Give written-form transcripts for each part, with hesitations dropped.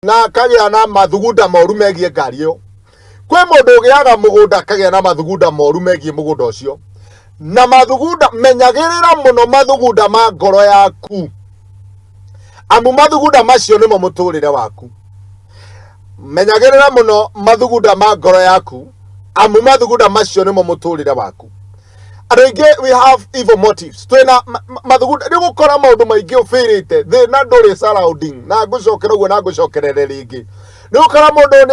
Na akagĩa na mathugunda moru megiĩ ngari ĩyo. Kwĩ mũndũ ũgĩaga mũgũnda akagĩa na mathugunda moru megiĩ mũgũnda ũcio. Na mathugunda, menyagĩrĩra mũno mathugunda ma ngoro yaku, amu mathugunda macio nĩmo mũtũrĩre waku. Menyagĩrĩra mũno mathugunda ma ngoro yaku, amu mathugunda macio nĩmo mũtũrĩre waku. Andũ aingĩ, we have evil motives, twĩna mathugunda. Nĩ gũkora maũndũ maingĩ ũbĩrĩte thĩna ndũrĩ surrounding, na ngũcokera ũguo na ngũcokerere rĩngĩ. Nĩ gũkora mũndũ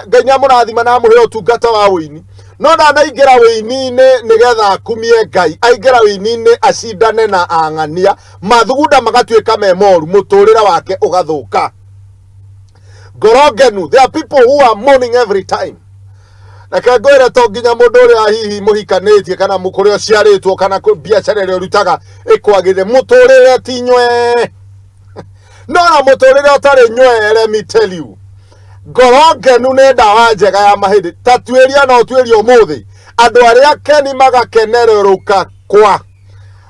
Ngai nĩ amũrathima na amũhe ũtungata wa ũini, no ndanaingĩra ũini-inĩ nĩgetha akumie Ngai, aingĩra ũini-inĩ acindane na ang'ania. Mathugunda magatuĩka me moru, mũtũrĩre wake ũgathũka. Ngoro ngenu, there are people who are mourning every time. Reke ngwĩre, to nginya mũndũ ũrĩa hihi mũhikanĩtie kana kũrĩa ũciarĩtwo kana biacara ĩrĩa ũrutaga ĩkwagĩrĩre, mũtũrĩre ti nywee. No na mũtũrĩre ũtarĩ nywee, let me tell you, ngoro ngenu nĩ ndawa njega ya mahĩndĩ. Ta tuĩria na ũtuĩrie ũmũthĩ, andũ arĩa keni magakenererũka kwa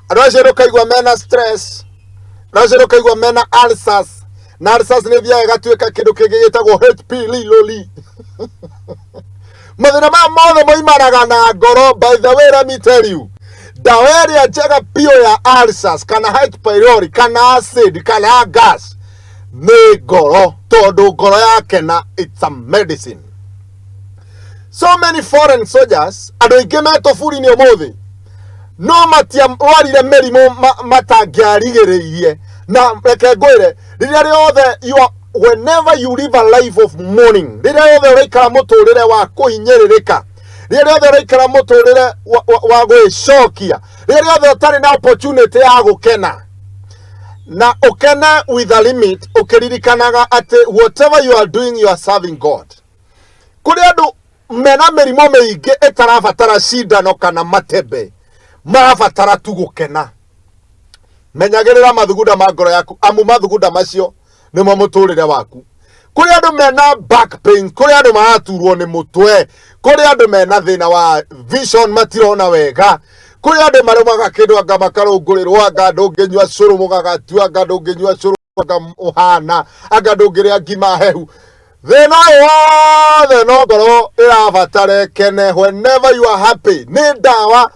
andũ acio ndũkaigua mena stress, andũ acio ndũkaigua mena ulcers, na ulcers nĩ thiaga ĩgatuĩka kĩndũ kĩngĩ gĩtagwo HP pylori. Mathĩna maya mothe moimanaga na ngoro. By the way, let me tell you, ndawa ĩrĩa njega biũ ya ulcers kana H pylori kana acid kana gas nĩ ngoro, tondũ ngoro yakena, it's a medicine. So many foreign soldiers, andũ aingĩ me tũburi-inĩ ũmũthĩ, no matiarwarire mĩrimũ matangĩarigĩrĩirie. Na reke ngwĩre, rĩrĩa rĩothe you are, whenever you live a life of mourning, rĩrĩa rĩothe ũraikara mũtũrĩre wa kũhinyĩrĩrĩka, rĩrĩa rĩothe ũraikara mũtũrĩre wa gwĩcokia, rĩrĩa rĩothe ũtarĩ na opportunity ya gũkena, na ũkene with a limit, ũkĩririkanaga atĩ whatever you are doing, you are serving God. Kũrĩ andũ mena mĩrimũ mĩingĩ ĩtarabatara cindano kana matebe, marabatara tu gũkena. Menyagĩrĩra mathugunda ma ngoro yaku, amu mathugunda macio nĩmo mũtũrĩre waku. Kũrĩ andũ mena back pain, kũrĩ andũ maraturwo nĩ mũtwe, kũrĩ andũ mena thĩna wa vision, matirona wega, kũrĩ andũ marũmaga kĩndũ anga makarũngũrĩrwo, anga ndũngĩnyua cũrũ mũgagatu, anga ndũngĩnyua cũrũ anga ũhana, anga ndũngĩrĩa ngima hehu. Thĩna ũyũ wothe no ngoro ĩrabatara ĩkene. Whenever you are happy, nĩ ndawa.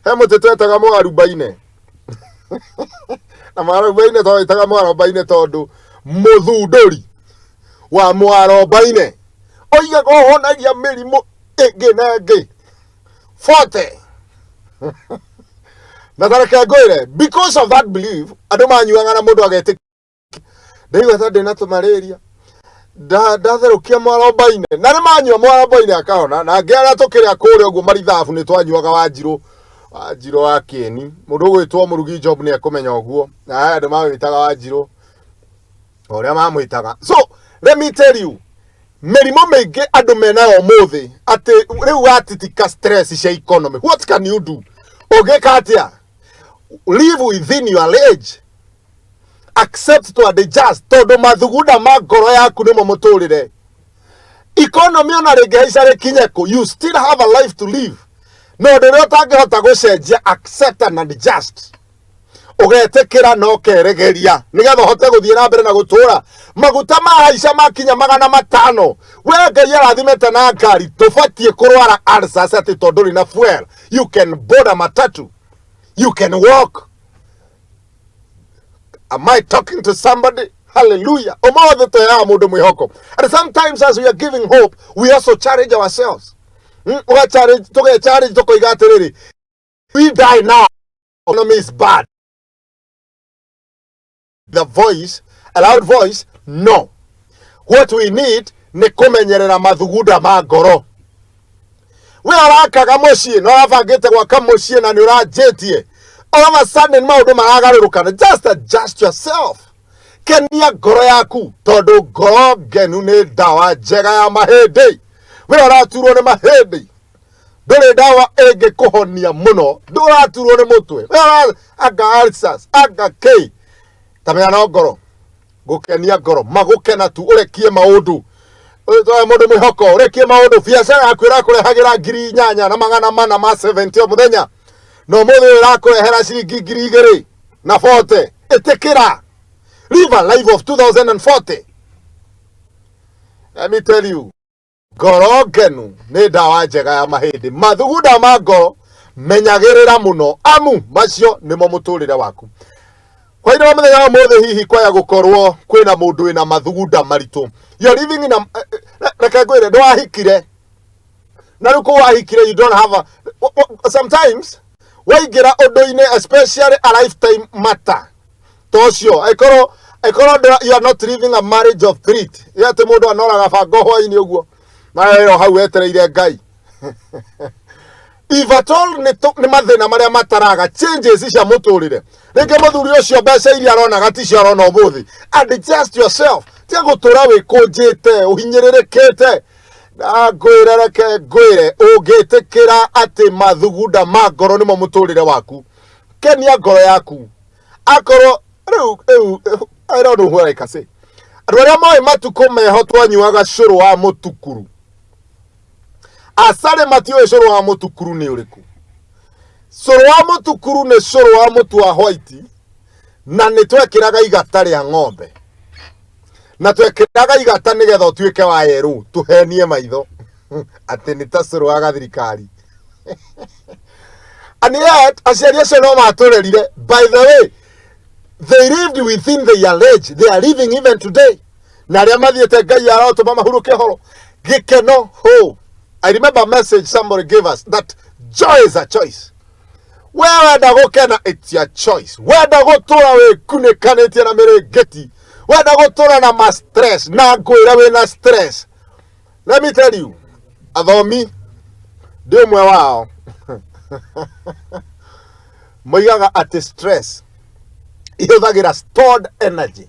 He mũtĩ twetaga mũarubaine, na mũarubaine twawĩtaga mũarobaine tondũ mũthundũri wa mũarobaine oigaga ũhonagia mĩrimũ ĩngĩ na ĩngĩ 40. Na tareke ngwĩre, because of that belief, andũ manyuaga na mũndũ agetĩkia, ndaigua ta ndĩna tũmarĩria, ndatherũkia mwarobaine, na nĩ manyua mwarobaine akahona. Na angĩ arĩa tũkĩrĩa kũrĩa ũguo marithabu nĩ twanyuaga wanjirũ, wanjirũ wa kĩeni. Mũndũ ũgwĩtwo mũrugi Job nĩ ekũmenya ũguo, na aya andũ mawĩtaga wanjirũ ũrĩa mamwĩtaga. So let me tell you, mĩrimũ mĩingĩ andũ menayo ũmũthĩ, atĩ rĩu watitika stress cia economy, what can you do? Ũngĩka atĩa? Live within your age, accept to adjust, tondũ mathugunda ma ngoro yaku nĩmo mũtũrĩre. Economy ona rĩngĩhaica rĩkinye kũ, you still have a life to live. No ũndũ ũrĩa ũtangĩhota gũcenjia, accept and adjust, ũgetĩkĩra na ũkeregeria nĩgetha ũhote gũthiĩ na mbere na gũtũra. Maguta mahaica makinya 500, we Ngai arathimĩte na ngari, tũbatiĩ kũrwara ulcers atĩ tondũ ndũrĩ na fuel? You can board a matatu, you can walk. Am I talking to somebody? Hallelujah. Ũmũthĩ tweaga mũndũ mwĩhoko, and sometimes as we are giving hope, we also challenge ourselves. Ũga challenge, tũge challenge, tũkoiga atĩrĩrĩ, we die now, economy is bad. The voice, a loud voice, no. What we need nĩ kũmenyerera mathugunda ma ngoro. We ũrakaga mũciĩ na ũrabangĩte gwaka mũciĩ na nĩ ũranjĩtie, all of a sudden maũndũ maragarũrũkana, just adjust yourself. Kenia ngoro yaku, tondũ ngoro ngenu nĩ ndawa njega ya mahĩndĩ. We ũraturwo nĩ mahĩndĩ, ndũrĩ ndawa ĩngĩkũhonia mũno. Ndũraturwo nĩ mũtwe, we anga ulcers, anga kĩ, tamenya no ngoro gũkenia ngoro, magũkena tu, ũrekie maũndũ. Ũyũ mũndũ mwĩhoko, ũrekie maũndũ. Biacara yaku ĩrakũrehagĩra 8470 ma 70 o mũthenya, na ũmũthĩ ũyũ ĩrakũrehera ciringi 2040. Ĩtĩkĩra, live a life of 2040. Let me tell you, ngoro ngenu nĩ ndawa njega ya mahĩndĩ. Mathugunda ma ngoro menyagĩrĩra mũno, amu macio nĩmo mũtũrĩre waku. Hwainĩ wa mũthenya wa ũmũthĩ hihi kwaya gũkorwo kwĩna mũndũ wĩna mathugunda maritũ. You're living in a, reke ngwĩre, ndwahikire na rĩu kũu wahikire, you don't have a, sometimes waingĩra ũndũ-inĩ, especially a lifetime matter ta ũcio, angĩkorwo you are not living a marriage of threat, ya atĩ mũndũ anoraga bango hwainĩ ũguo na ĩyo hau etereire Ngai, if at all nĩ mathĩna marĩa mataraga changes cia mũtũrĩre. Rĩngĩ mũthuri ũcio mbeca iria aronaga ticio arona ũmũthĩ. Adjust yourself, tiga gũtũra wĩkũnjĩte ũhinyĩrĩrĩkĩte. Na ngwĩre, reke ngwĩre, ũngĩtĩkĩra atĩ mathugunda ma ngoro nĩmo mũtũrĩre waku, kenia ngoro yaku. Akorwo rĩu I don't know what I can say. Andũ arĩa moĩ matukũ meho twanyuaga cũrũ wa mũtukuru, acarĩ matiũĩ cũrũ wa mũtukuru nĩ ũrĩkũ. Cũrũ wa mũtukuru nĩ cũrũ wa mũtu wa white, na nĩ twekĩraga igata rĩa ng'ombe, na twekĩraga igata nĩgetha ũtuĩke wa yerũ, tũhenie maitho atĩ nĩ ta cũrũ wa gathirikari. And yet aciari acio no matũrerire. By the way, they lived within their age, they are living even today. Na arĩa mathiĩte, Ngai arotũma mahurũke horo gĩkeno. Ho, I remember a message somebody gave us that joy is a choice. We wenda gũkena, it's your choice. Wenda gũtũra wĩkunĩkanĩtie na mĩrĩngĩti, wenda gũtũra na ma stress, na ngwĩre wĩna stress, let me tell you, athomi, ndĩ ũmwe wao, moigaga atĩ stress ihũthagĩra stored energy.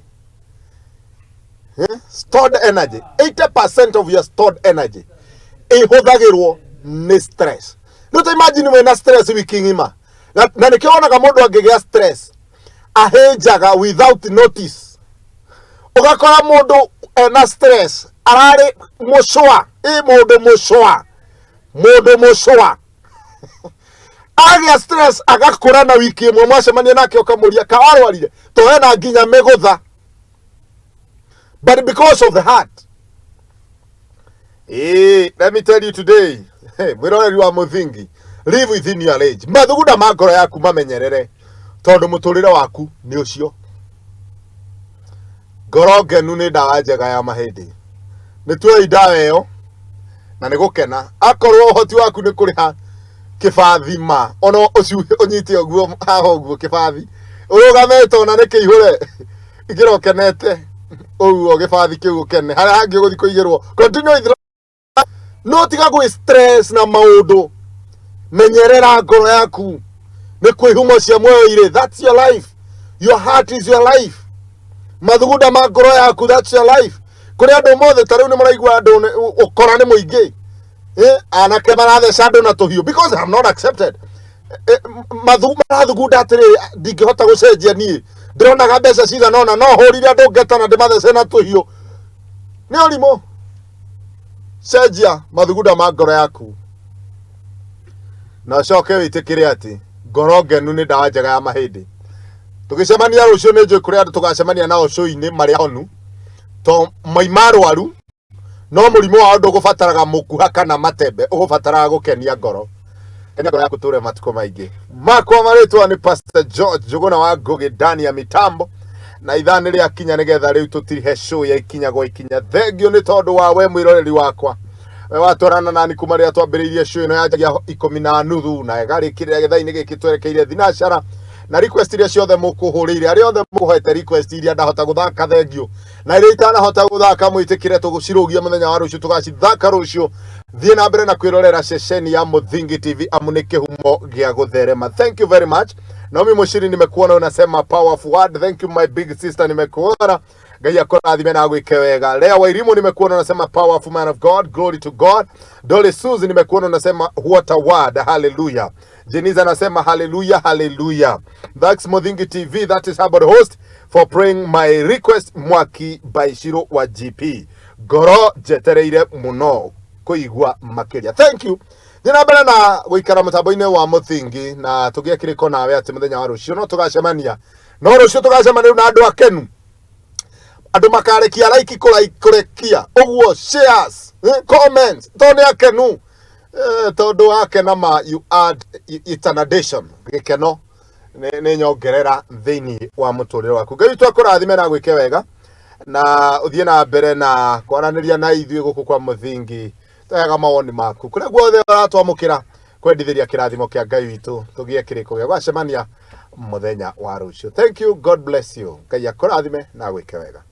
Eh? Stored energy, 80% of your stored energy ihũthagĩrwo nĩ stress. Rĩu ta imagine wĩna stress wiki ng'ima, na nĩkĩo wonaga mũndũ angĩgĩa stress ahĩnjaga without notice. Ũgakora mũndũ ena stress ararĩ mũcũa, ĩ mũndũ mũcũa, mũndũ mũcũa agĩa stress agakũra, na wiki ĩmwe mwacemania nake ũkamũria ka warwarire to ena nginya mĩgũtha, but because of the heart. Let me tell you today, hey, mwĩroreri wa Mũthingi, live within your age. Mathugunda ma ngoro yaku mamenyerere, tondũ mũtũrĩre waku nĩ ũcio. Ngoro ngenu nĩ ndawa njega ya mahĩndĩ. Nĩ tuoei ndawa ĩyo na nĩ gũkena. Akorwo ũhoti waku nĩ kũrĩha kĩbathi, ma ona ũcuhe ũnyite ũguo haha ũguo kĩbathi ũrũgamĩte, ona nĩ kĩihũre, ingĩra ũkenete ũguo gĩbathi kĩu, ũkene harĩa hangĩ ũgũthiĩ kũigĩrwo. Continue with, no tiga gwĩ stress na maũndũ. Menyerera ngoro yaku, nĩ kwĩ ihumo cia muoyo irĩ. That's your life, your heart is your life. Mathugunda ma ngoro yaku, that's your life. Kũrĩ andũ mothe ta rĩu nĩ mũraigua andũ ũkora nĩ mũingĩ. Anake maratheca andũ na tũhiũ because I have not accepted. Marathugunda atĩrĩrĩ, ndingĩhota gũcenjia, niĩ ndĩronaga mbeca cigana ũna, no hũrire andũ ngeta na ndĩmathece na tũhiũ. Nĩ ũrimũ. Cenjia mathugunda ma ngoro yaku na ũcoke wĩtĩkĩre atĩ ngoro ngenu nĩ ndawa njega ya mahĩndĩ. Tũgĩcemania rũciũ, nĩ njũĩ kũrĩ andũ tũgacemania nao cũinĩ marĩ ahonu to maima arwaru, no mũrimũ wao ndũgũbataraga mũkuha kana matembe, ũgũbataraga gũkenia ngoro. Kenia ngoro yaku tũre matukũ maingĩ. Makwa marĩtwa nĩ Pastor George Njũgũna wa Ngũgĩ, ndani ya mitambo, na ithaa nĩ rĩakinya nĩgetha rĩu tũtirihe show ya Ikinya gwa Ikinya. Thengio nĩ tondũ wa we mwĩroreri wakwa, we watwarana nani kuma rĩrĩa twambĩrĩirie show ĩno yanjagia 10:30 na ĩgarĩkĩrĩra gĩthaa-inĩ gĩkĩ twerekeire thinacara, na request iria ciothe mũkũhũrĩire, arĩa othe mũkũhete request iria ndahota gũthaka, thengio, na iria itanahota gũthaka, mwĩtĩkĩre tũgũcirũgia mũthenya wa rũciũ, tũgacithaka rũciũ. Thiĩ na mbere na kwĩrorera ceceni ya Mũthingi TV, amu nĩ kĩhumo gĩa gũtherema. Thank you very much. Naomi Mushiri, nimekuona unasema powerful word. Thank you, my big sister, nimekuona. Ngai akũrathime na agwĩke wega. Lea Wairimu, nimekuona unasema powerful man of God, glory to God. Dolly Suzy, nimekuona unasema what a word, hallelujah. Jeniza anasema hallelujah, hallelujah. That's Muthingi TV, that is Hubbard host for praying my request, Mwaki Baishiro wa GP. Ngoro njetereire muno kũigua makĩria. Thank you. Thiĩ na mbere na gũikara mũtambo-inĩ wa Mũthingi, na tũgĩe kĩrĩko nawe atĩ mũthenya wa rũciũ no tũgacemania, no rũciũ tũgacemania rĩu na andũ akenu. Andũ makarekia like kũrekia ũguo, shares, comments, tondũ nĩ akenu. Tondũ wakena ma you add, it's an addition. Gĩkeno nĩ nyongerera thĩinĩ wa mũtũrĩre waku. Ngai witũ akũrathime na gwĩke wega na ũthiĩ na mbere na kwaranĩria na ithuĩ gũkũ kwa mũthingi. Tũheaga mawoni maku kũrĩa guothe ũratwamũkĩra, kwendithĩria kĩrathimo kĩa Ngai witũ tũgĩe kĩrĩko gĩa gwacemania mũthenya wa rũciũ. Thank you, God bless you. Ngai akũrathime na gwĩke wega.